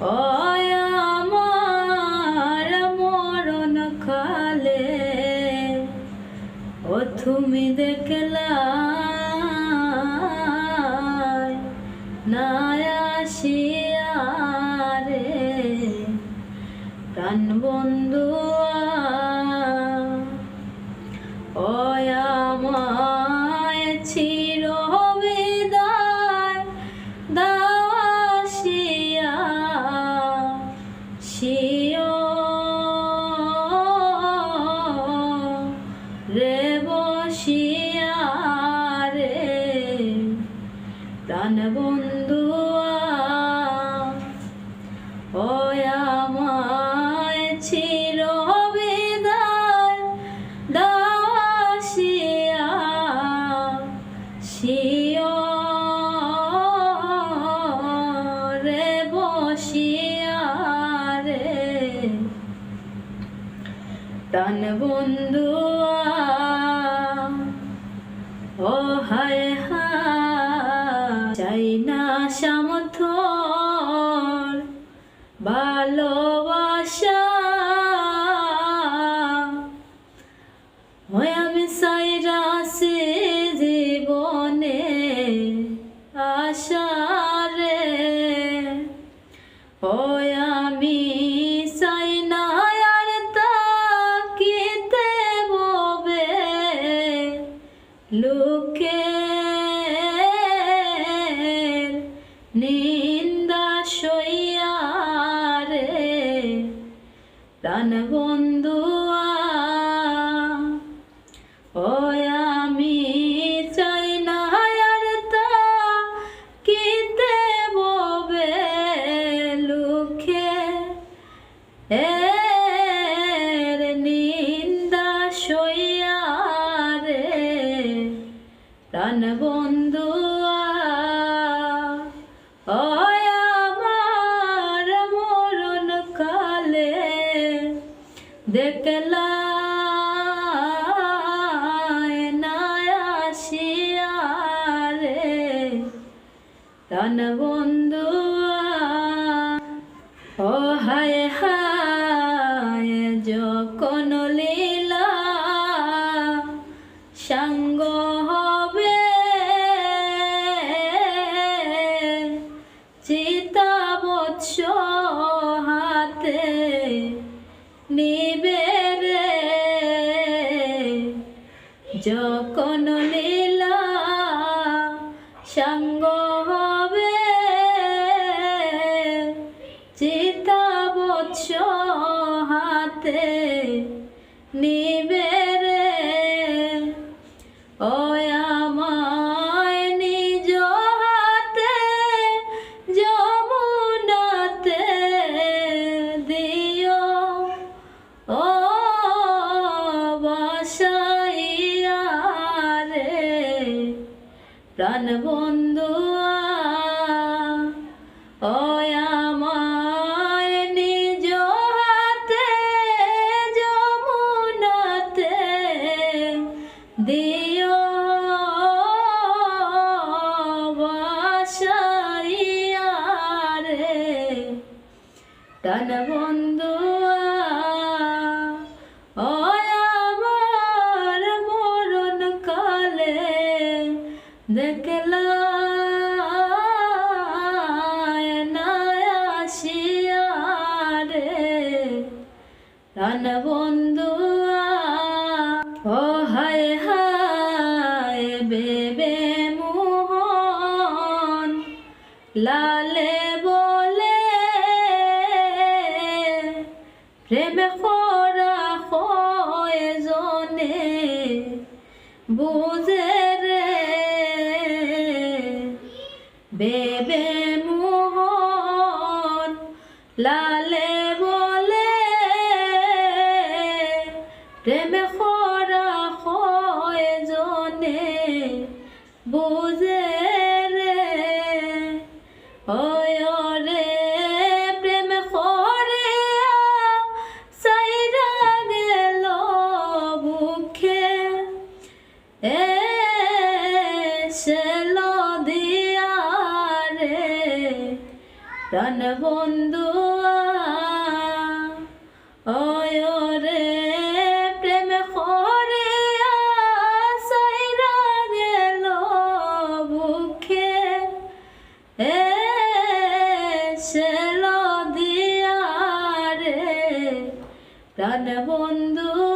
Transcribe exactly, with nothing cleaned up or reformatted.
ও আমার মরণ কালে, ও তুমি দেখলা না আসিয়া রে, প্রাণ বন্ধুয়া। ও আমায় চির বিদায় দাও আসিয়া, শিয়রে বসিয়া রে, প্রাণ বন্ধুয়া। ও আমায় চির বিদায় দাও আসিয়া, শিয়রে বসিয়া রে, প্রাণ বন্ধুয়া। ও হায় হায়, চাই না সামথর ভালোবাসা। ওই আমি সাইরাছি জীবনে আশা রে। ওই আমি চাই না আর থাকিতে ববে, লোকের নিন্দা সইয়া রে, প্রাণ বন্ধুয়া। ও আমি চাই না আর থাকিতে ববে, লোকের নিন্দা সইয়া রে, প্রাণ বন্ধুয়া। ও আমার মরণ কালে দেখলা না আসিয়া রে, প্রাণ বন্ধুয়া। ও হায় হায়, যখন লীলা সাঙ্গ হবে, চিতা বৎস হাতে নিবে রে, যখন লীলা সাঙ্গ হবে, চিতা বৎস হাতে নিবে রে। ও আমায় নিজ হাতে যমুনাতে দিও, ও বাসাইয়া রে, প্রাণ বন্ধুয়া। ও আমায় নিজ হাতে যমুনাতে দিও বাসাইয়া রে, প্রাণ বন্ধুয়া। ও আমার মরণ কালে দেখলা না আসিয়া রে, প্রাণ বন্ধুয়া। ও হায় হায়, বেবে মোহন লালে বলে, প্রেম করা কয়জনে বুঝে রে, বেবে মোহন লালে বলে, প্রেম করা কয়জনে বুঝে রে। ওরে প্রেম করিয়া সাইরা গেল বুকে, এ শেল দিয়া রে, প্রাণ বন্ধুয়া, ওরে প্রেম করিয়া সাইরা গেল বুকে, এসেল দিয়া রে প্রাণ বন্ধু।